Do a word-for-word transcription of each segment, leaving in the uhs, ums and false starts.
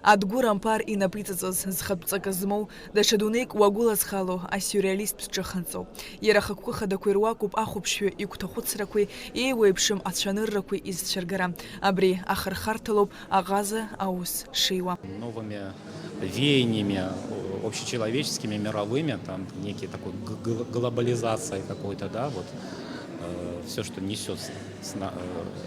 Адгәыр Амԥар инапы иҵаҵаз зхатә ҵакы змоу, даҽа дунеик уагәылазхало асиуреалисттә ҿыханҵоуп. Иара ахықәкы хадақәа ируакуп ахәаԥшҩы игәҭахәыцрақәеи еиуеиԥшым ацәаныррақәеи изцәыргара. Абри ахырхарҭалоуп аҟаза аус шиуа. Новыми веяниями, общечеловеческими, мировыми, там некий такой г- г- глобализацией какой-то, да, вот все, что несет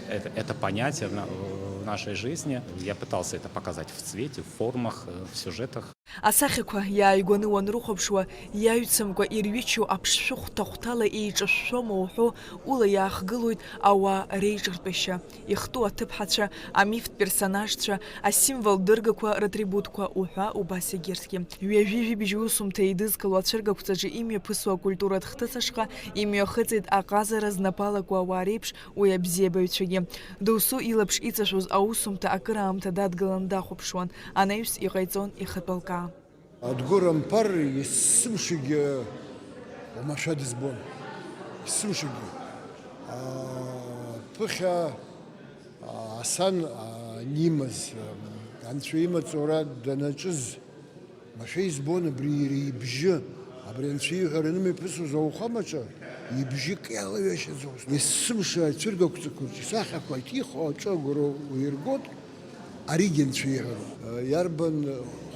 это, это понятие в нашей жизни. Я пытался это показать в цвете, в формах, в сюжетах. Асахьақәа иааигәаны уанрыхәаԥшуа, иаҩцамкәа ирҩычоу аԥшшәы хәҭа-хәҭала еиҿышәшәома уҳәо, ула иаахгылоит ауаа реиҿартәашьа, ихту аҭыԥҳацәа, амифтә персонажцәа, асимвол дыргақәа ратрибутқәа уҳәа убас егьырҭгьы. Ҩажәи жәибжь усумҭа еидызкыло ацәыргақәҵаҿы имҩаԥысуа акультуратә хҭыс ашҟа имҩахыҵит аҟазара знапы алаку ауаа реиԥш уи абзиабаҩцәагьы. Досу илаԥш иҵашәоз аусумҭа акыраамҭа дадгылан дахәаԥшуан, анаҩс иҟаиҵон ихатәы лкаа. Адгәыр Амԥар есымшагьы уамашәа дызбон. Есымшагьы. Ԥыхьа Асан анимаз, Анцәа имаҵура данаҿыз машәа избон абри иара ибжьы, абри Анцәа иҳәара нымҩаԥысуаз ауахәамаҿы ибжьы кьалаҩашьаӡомызт. Есымша ацәыргақәҵақәа рҿы исахьақәа иҭихуа аҿы агәра уиргоит, аригьы Анцәа иҳәароуп. Иарбан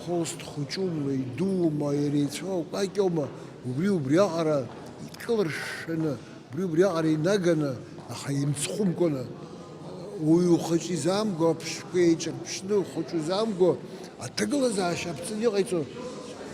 холст хәыҷума, идуума, иреицәоу акәакьоума, убри убриаҟара икылыршәшәаны, убри убриаҟара инаганы, аха имцхәымкәаны, уаҩы ухаҿы изаамго, аԥшшәқәа еиҿырԥшны, ухаҿы узаамго аҭагылазаашьа аԥҵаны иҟаиҵо,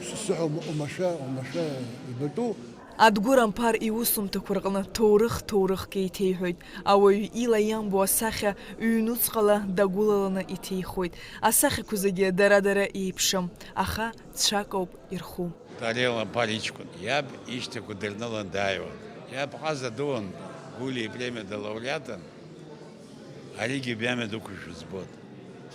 сзыҳәа ума-, уамашәа, уамашәа ибатәу. Адгәыр Амԥар иусумҭақәа рҟны ҭоурых-ҭоурыхк еиҭеиҳәоит. Ауаҩы ила иамбо асахьа ҩнуҵҟала дагәылаланы иҭихуеит. Асахьақәа зегьы дара-дара еиԥшым, аха цәак ауп ирху. Дарел Амԥар иҷкәын, иаб ишьҭақәа дырнылан дааиуан. Иаб ҟаза дуун, Гулиа ипремиа далауреатын. Аригьы бҩамҩа дықәышәшәо збоит.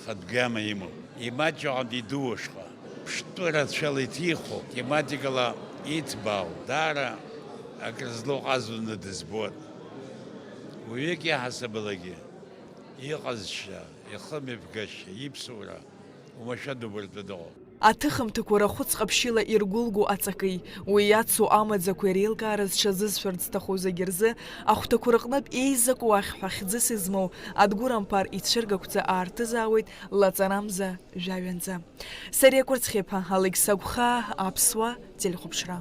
Хатә гама имоуп. Имаҷҩы аҟынтә идуу ашҟа. Ԥштәы рацәала иҭиху, тематикала иҭбаау, даара акрызлоу ҟаза дуны дызбоит. Уаҩык иаҳасабалагьы иҟазшьа, ихымҩаԥгашьа, иԥсуара уамашәа дубартәы дыҟоуп. Аҭыхымҭақәа рахәыц ҟаԥшьыла иргәылгоу аҵаки, уи иацу амаӡақәеи реилкаара зҽазызшәарц зҭаху зегьы рзы, ахәҭақәа рҟнытә еизакуа ахьҳәа хьӡыс измоу Адгәыр Амԥар ицәыргақәҵа аартызаауеит лаҵарамза жәаҩанӡа. Сариа Кәырцхиаԥа, Алықьса Гәхаа, Аԥсуа телехәаԥшра.